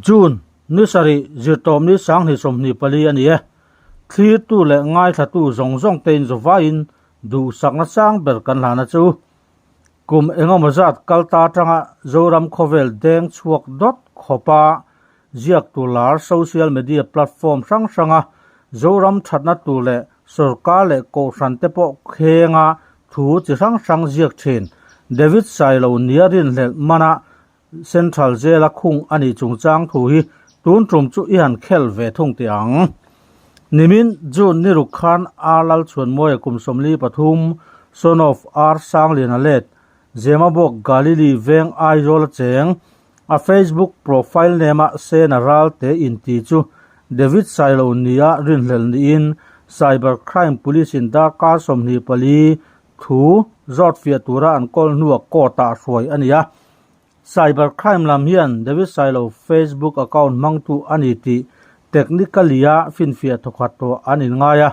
June ni sarih zirtawm ni 2024 a ni e. Thlirtu leh ngaithlatu zawng zawng te inzawvaiin duhsakna sang ber kan hlana chu. Kum engemaw zat kal ta atanga Zoram khawvel deng chhuak dawt khawpa ziaktu lar social media platform hrang hranga Zoram thatna tur leh Sorkar leh kohhran te pawh khenga thu chi hrang hrang ziak thin. David Sailo nia rinhlelh mana Central Jail-a khung a nih chungchang thu hi tun tum chu i han khel ve thung teh ang. Nimin June ni ruk khan R Lalchhuanmawia kum 43, son of R Sangliana let, Zemabawk Galili veng Aizawl a cheng, a Facebook profile name-a Sena Ralte inti chu David Sailo nia rinhlelh niin Cyber Crime Police-in darkar 24 thu zawt fiah tura an kawl hnuah court-ah hruai a ni a. Cyber crime lam hian David Sailo Facebook account hmangtu a ni tih technically-a finfiah thawkhat tawh an inngai a,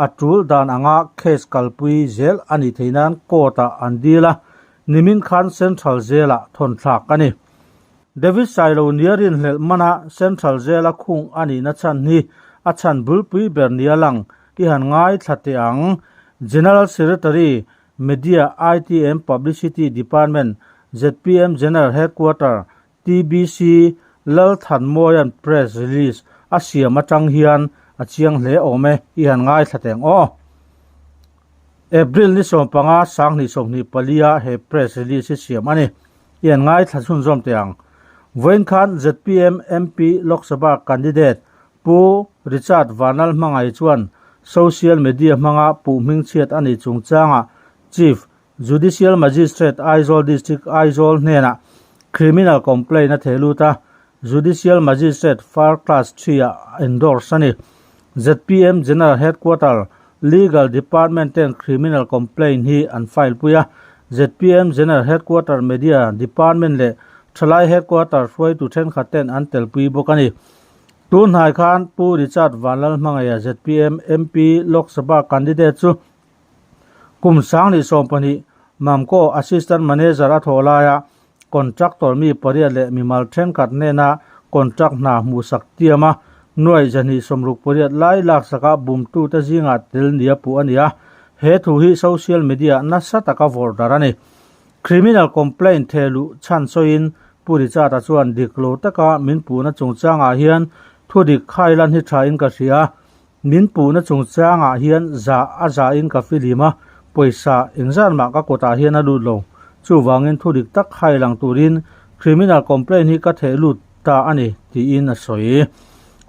a tul dan anga case kalpui zel a nih theih nan court-ah an dil a, nimin khan Central Jail-ah thawn thlak a ni. David Sailo nia rinhlelh mana Central Jail-a khung a nihna chhan hi a chhan bulpui ber nia lang i han ngaithla teh ang. General Secretary, Media, IT and Publicity Department, zpm General Headquarter, TBC, Lalthanmawia'n press release a siam atang hian a chiang hle awm e, i han ngaithla teh ang aw. April ni 15, 2024 a he press release hi siam a ni. I han ngaithla chhunzawm teh ang. Vawiin khan zpm MP Lok Sabha candidate Pu Richard Vanlal Hmangai chuan social media hmanga puh hmingchhiat a nih chungchangah Chief Judicial Magistrate Aizawl District Aizawl hnenah criminal complaint a theh lut a, Judicial Magistrate Far Class 3 ah endorse a ni. Zpm General Headquarter Legal Department ten criminal complaint hi an file pui a, zpm General Headquarter Media Department leh Thalai Headquarter hruaitu thenkhat ten an telpui bawk a ni. Tun hnai khan Pu Richard Vanlalhmangaia zpm MP Lok Sabha candidate chu kum 2020 Mamco Assistant Manager a thawh laia contractor mi pariat leh mimal thenkhat hnena contract hna hmuhsak tiam a, nuai 268 lai laksaka bumtute zingah tel nia puh a ni a, he thu hi social media nasa taka vawrh darh a ni. Criminal complaint thehluh chhan sawiin Pu Richard-a chuan dik lo taka min puhna chungchangah hian thu dik khailan hi thain ka hria a, min puhna chungchangah hian zah a zahin ka filim a, pawisa engzat mah ka kutah hian a lut lo. Chuvangin thu dik tak khailang turin criminal complaint hi ka theh lut ta a ni, tiin a sawi.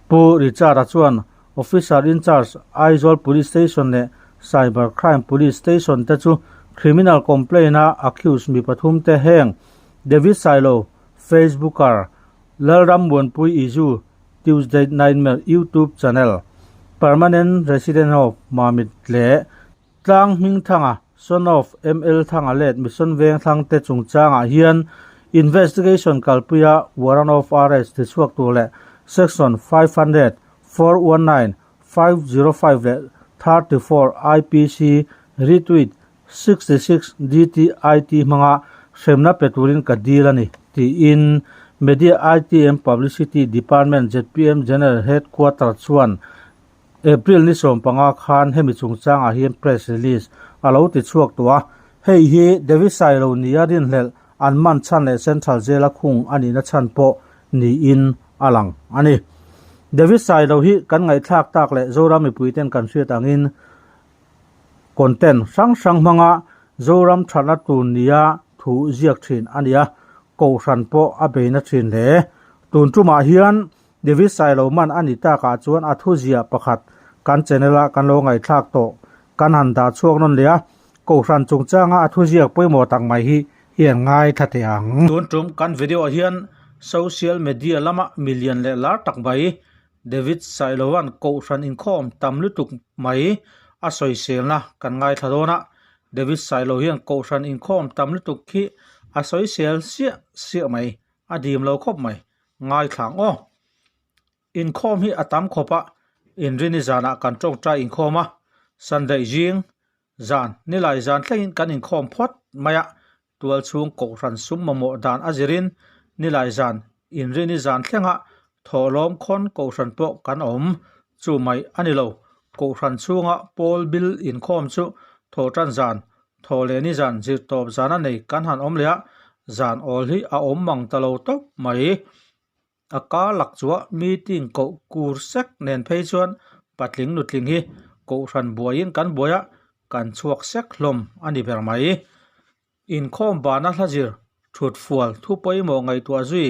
Pu Richard-a chuan Officer in charge Aizawl Police Station leh Cyber Crime Police Station te chu criminal complaint-a accused mi pathum te heng David Sailo, Facebooker, Lalram Muanpui Izu, Tuesday Nightmare YouTube channel, Permanent Resident of Mamit leh Tlang Hmingthanga, Son of ML Thanga let Mission Vengthlang te chungchangah hian investigation kalpuia warrant of arrest ti chhuak tur leh Section 500, 419, 505 leh 34 IPC retweet 66 DTIT hmanga hremna pe turin ka dil a ni, tiin Media IT and Publicity Department zpm General Headquarter chuan April ni 15 khan hemi chungchangah hian press release a lo ti chhuak tawh a, hei hi David Sailo nia rinhlelh an man chhan leh Central Jail-a khung a nihna chhan pawh niin a lang a ni. David Sailo hi kan ngaihthlak tak leh Zoram mipuiten kan hriat angin Content hrang hrang hmanga Zoram thatna tur nia thu ziak thin a ni a, Kohhran pawh a beina thin hle. Tun tumah hian David Sailo man a ni takah chuan a thu ziah pakhat kan channel a kan lo ngaihthlak tawh kan han dah chhuak nawn leh a, Kohhran chungchanga a thu ziak pawimawh tak mai hi i han ngaithla teh ang. Tun tum kan video ah hian social media lama milian leh lar tak mai David Sailova'n Kohhran inkhawm tam lutuk mai a sawiselna kan ngaithla dawn a, David Sailo hian Kohhran inkhawm tam lutuk khi a sawisel siah siah mai, a dim lo khawp mai, ngaithla ang aw. Inkhawm hi a tam khawp a, inrini zanah kan tawngtai inkhawm a, Sunday zing zan nilai zan thlengin kan inkhawm phawt mai a, Tualchhung Kohhran sum mamawh dan a zirin nilai zan inrini zan thlenga Thawhlawm khawn kohhran pawh kan awm chu mai a ni lo. Kohhran chhunga pawl bil inkhawm chu thawhtan zan, thaw leh ni zan, zirtawp zana nei kan han awm leh a, zan awl hi a awm mang ta lo tawp mai. A kar lak chuah meeting koh kur sek nen phei chuan patling nutling hi kohhran buaiin kan buai a, kan chhuak sek hlawm a ni ber mai. Inkhawm bana hla zir thut fual thu pawimawh ngaihtuah zui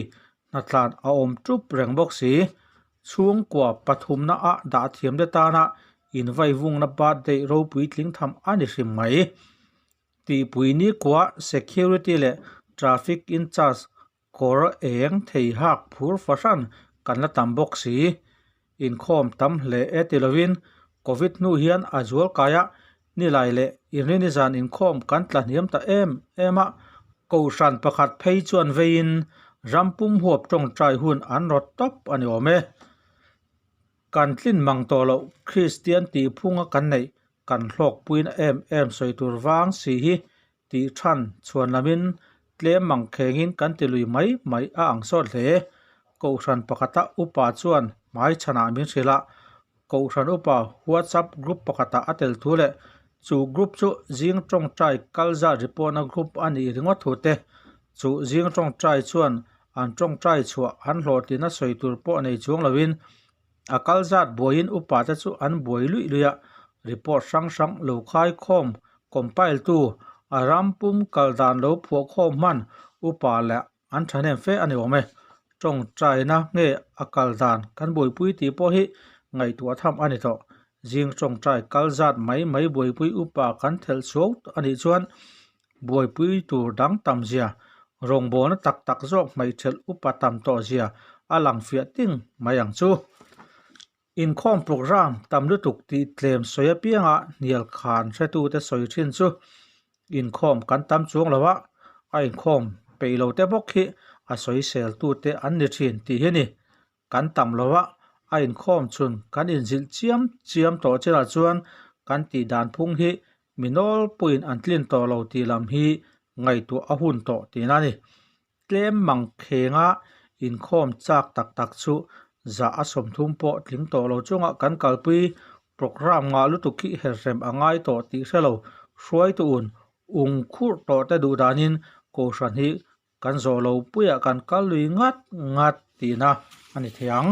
hnatlan a awm tup reng bawk si. Chhungkua pathumna ah dah thiam te tana invaivungna birthday ropui tling tham a ni hrim mai. Tihpui nikua security leh traffic in-charge Kawr eng thei hak phur fahran kan la tam bawk si. Inkhawm tam hle e ti lovin Covid hnu hian a zual kaia nilai leh inrini zan inkhawm kan tla hniam ta em em a. Kohhran pakhat phei chuan veiin rampum huap tawngtai hun an rawt tawp a ni awm e. Kan tlin mang tawh loh Kristian tih phunga kan neih kan hlawkpuina em em sawi tur vang si hi tih than chhuan lamin tlem mang khengin kan ti lui mai mai a ang sawt hle. Kohhran pakhata upa chuan hmai chhanah min hrilh a, Kohhran upa WhatsApp group pakhatah a tel thu leh chu group chu zing tawngtai kal zat report-na group a nih ringawt thu te, chu zing tawngtai chuan an tawngtai chhuah an hlawhtlina sawi tur pawh nei chuang loin A kal zat buaiin upa te chu an buai luih luih a, report hrang hrang lo khai khawm compile tu, a ram pum kal dan lo phuah khawm hman upa leh an thahnem fe a ni awm e. Tawngtaina nge a kal dan kan buaipui tih pawh hi ngaihtuah tham a ni tawh. Zing tawngtai kal zat mai mai buaipui upa kan thelh chhuau a nih chuan Buaipui tur dang tam zia, rawngbawlna tak tak zawk hmeichhelh upa tam tawh zia a lang fiah ting mai ang chu. Inkhawm programme tam lutuk tih tlem sawi apianga hnial khan hretute sawi thin chu inkhawm kan tam chuang lo a, a inkhawm peih lo te bawk hi a sawiseltute an ni thin tih hi a ni. Kan tam lo a, a inkhawm chhun kan inzilh chiam chiam tawh chinah chuan kan tih dan phung hi mi nawlpuiin an tlin tawh lo tih lam hi ngaihtuah a hun tawh tihna a ni. Tlem mang khenga inkhawm chak tak tak chu zah a 30 pawh tling tawh lo chunga kan kalpui programme ngah lutuk hi herhrem a ngai tawh tih hre lo hruaitu un ung khurh tawh te duh danin Kohhran hi Kan zawh lo puiah kan kal lui ngat ngat tihna a ni thei ang.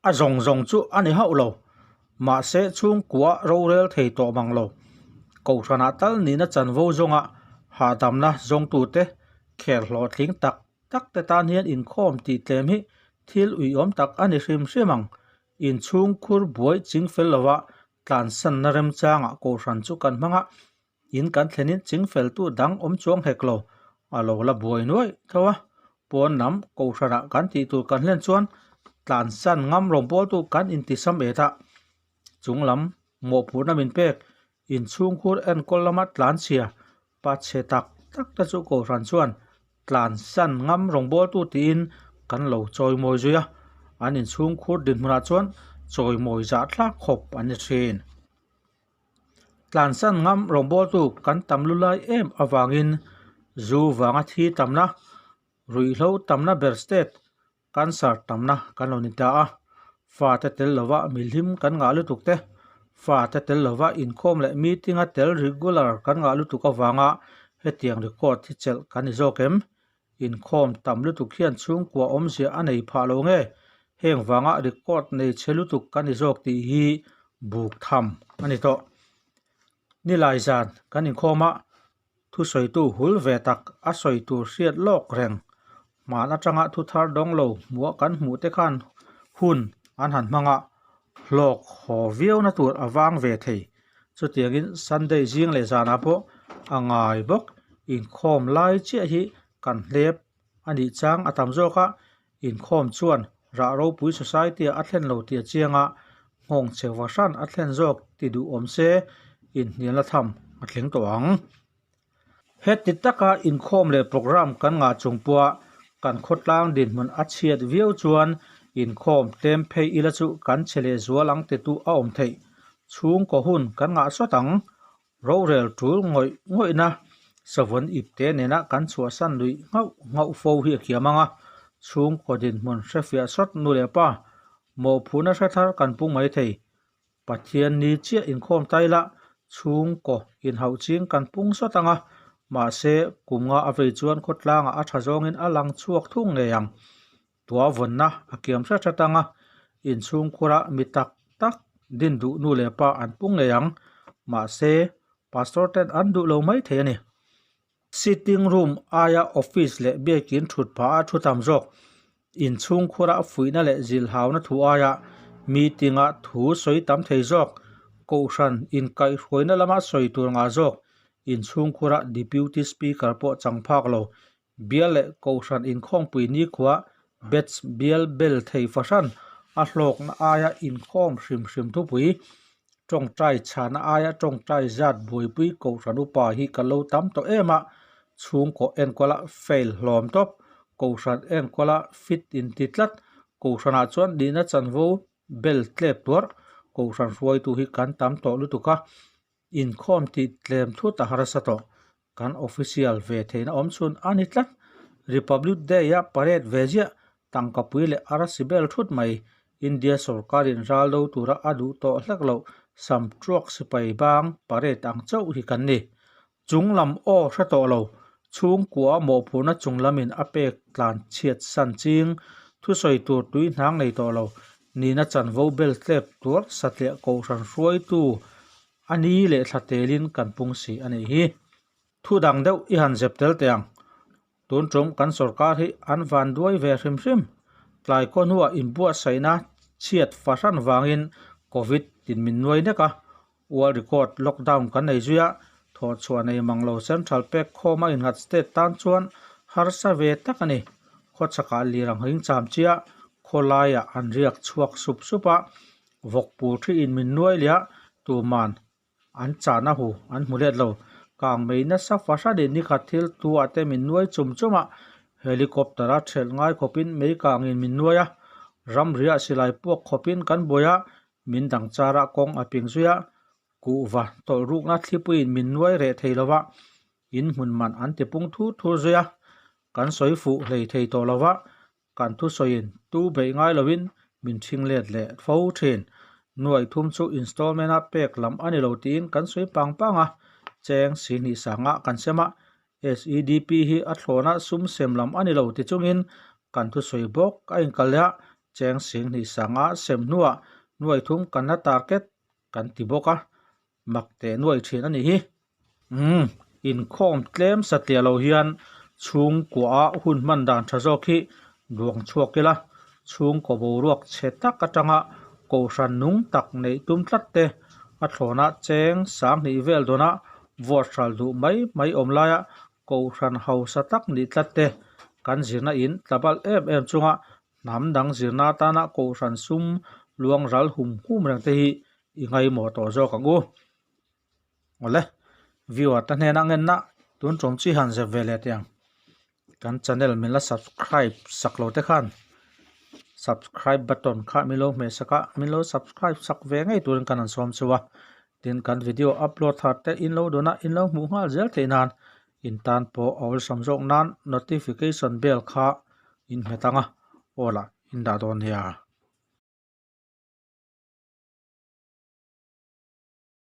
A zawng zawng chu a ni hauh lo. Mahse chhungkua rorel thei tawh mang lo. Kohhranah tal nihna chanvo zawnga hahdamna zawngtute kher hlawhtling tak tak te tan hian inkhawm tih tlem hi thil uiawm tak a ni hrim hrim ang. Inchhungkhur buai chingfel lova tlansanna remchangah kohhran chu kan hmang a, In kan thlenin chingfeltu dang awm chuang hek lo, a lo la buai nuai tho a. Pawn lam kohhranah kan tih tur kan hlen chuan tlansan ngam rawngbawltu kan intisam et a. Chung lam mawhphurhna min pek, inchhungkhur enkawl lama tlanchhia pa chhe tak tak te chu kohhran chuan tlansan ngam rawngbawltu tiin kan lo chawimawi zui a. An inchhungkhur dinhmunah chuan chawimawi zahthlak khawp an ni thin. Tlansan ngam rawngbawltu kan tam lu lai em avangin zu vanga thi tamna, ruihhlo tamna ber state cancer tamna kan lo ni ta a. Fate tel lova mihlim kan ngah lutuk te, fate tel lova inkhawm leh meeting a tel regular kan ngah lutuk avanga hetiang record hi chelh kan ni zawk em? Inkhawm tam lutuk hian chhungkua awmzia a nei phah lo nge? Heng vanga record nei chhe lutuk kan ni zawk tih hi buk tham a ni tawh. Nilai zan kan inkhawm a, thusawitu hul ve tak a sawi tur hriat lawk reng. Hman atanga thu thar dawng lo hmuah kan hmuh te khan hun an han hmang a, hlawk haw viauna tur a vang ve thei. Chutiangin Sunday zing leh zanah pawh a ngai bawk. Inkhawm lai chiah hi kan hlep a nih chang a tam zawk a, inkhawm chuan rah ropui society ah a thlen lo tih a chiang a, nghawng chhe vahran a thlen zawk ti duh awm se inhnialna tham a thleng tawh ang. Heti taka inkhawm leh programme kan ngah chung pawha kan khawtlang dinhmun a chhiat viau chuan inkhawm tlem phei ila chu kan chhe leh zual ang titu a awm theih. Chhungkaw hun kan ngah sawt ang. Rorel tul ngawih ngawihna savun ipte nena kan chhuahsan luih nghauh nghauh fo hi a kiam ang a. Chhungkaw dinhmun hrefiah sawt nu leh pa mawhphurhna hre thar kan pung mai thei. Pathian ni chiah inkhawm ta ila chhungkaw inhauh ching kan pung sawt ang a, mahse kum nga a vei chuan khawtlangah a tha zawngin a lang chhuak thung ngei ang. Tua vawnna a kiam hret hret ang a, inchhungkhura mi tak tak din duh nu leh pa an pung ngei ang, mahse pastor ten an duh lo mai thei a ni. Sitting room aia office leh biakin thut phah a thu tam zawk. Inchhungkhura fuihna leh zilhauna thu aia meeting a thu sawi tam thei zawk. Kohhran inkaihhruaina lama sawi tur ngah zawk. Inchhungkhura Deputy Speaker pawh chang phak lo. Bial leh Kohhran inkhawmpui nikhua batch bial bel thei fahran a hlawkna aia inkhawm hrim hrim thupui tawngtai chhana aia tawngtai zat buaipui Kohhran upa hi ka lo tam tawh em a, chhungkaw enkawla fail hlawm tawp, Kohhran enkawla fit inti tlat, Kohhranah chuan nihna chanvo bel tlep tuar, Kohhran hruaitu hi kan tam tawh lutuk a, inkhawm tih tlem thut a harsa tawh. Kan official ve theihna awm chhun a ni tlat. Republic Day-a parade ve ziah tangkapui leh arsi bel thut mai. India sorkarin ral do tura a duh tawh hlek loh sam truak sipai bang parade ang chauh hi kan ni. Chung lam aw hre tawh lo, chhungkua mawhphurhna chung lamin a pek tlan chhiat san ching, thusawi tur tui hnang nei tawh lo, nihna chanvo bel tlep tuar satliah kohhran hruaitu A ni leh thla telin kan pung si a nih hi. Thu dang deuh i han zep tel teh ang. Tun tum kan sorkar hi an van duai ve hrim hrim. Tlai kaw hnuah inbuatsaihna chhiat fahran vangin Covid tin min nuai nek a. World record lockdown kan nei zui a, thawhchhuah nei mang lo central pek khawma innghat state tan chuan harsa ve tak a ni. Khawchhakah lir ang hing cham chiah khawlaiah an riak chhuak sup sup a, Vawk pur thi in min nuai leh a, tuman an chahna hu an hmu let lo. Kang mei nasa fahran in nikhat thil tu ah te min nuai chum chum a, helicopter a thelh ngai khawp in mei kang in min nuai a, ramriah silai puak khawp in kan buai a, min dang char a kawng a ping zui a, kuhva tawlh rukna thlipui in min nuai reh thei lo va, in hmun man an ti pung thur thur zui a, kan sawi fuh hlei thei tawh lo va, Kan thusawiin tu beih ngai loin min ṭhing let leh fo ṭhin. Nuaih thum chu installment-a pek lam a ni lo tiin kan sawi pang pang a, cheng si hnih sangah kan sem a. SEDP hi a thlawna sum sem lam a ni lo ti chungin kan thusawi bawk a inkal leh a, cheng si hnih sangah sem hnuah nuaih thum kan la target kan ti bawk a, mak teh nuaih ṭhin a nih hi. Umm, inkhawm tlem satliah lo hian chhungkuaha hun hman dan tha zawk hi duang chhuak ila, chhungkaw boruak chhe tak atanga kohhran nung tak neih tum tlat te, a thlawna cheng sanghnih vel dawna vote hral duh mai mai awm laia kohhran hausa tak nih tlat te, kan zirna in tlabal em em chunga hnam dang zirna atana kohhran sum luang ral hum hum reng te hi i ngaimawh tawh zawk ang u. Awle, viewer te hnena ngenna tun tum chi han zep ve leh teh ang. Kan channel min la subscribe sak lo te khan subscribe button kha min lo hmeh sak a, min lo subscribe sak ve ngei turin kan han sawm chu a. Tin, kan video upload thar te in lo dun a, in lo hmuh nghal zel theih nan in tan pawh a awlsam zawk nan notification bell kha in hmet ang a, aw lah in dah dawn nia.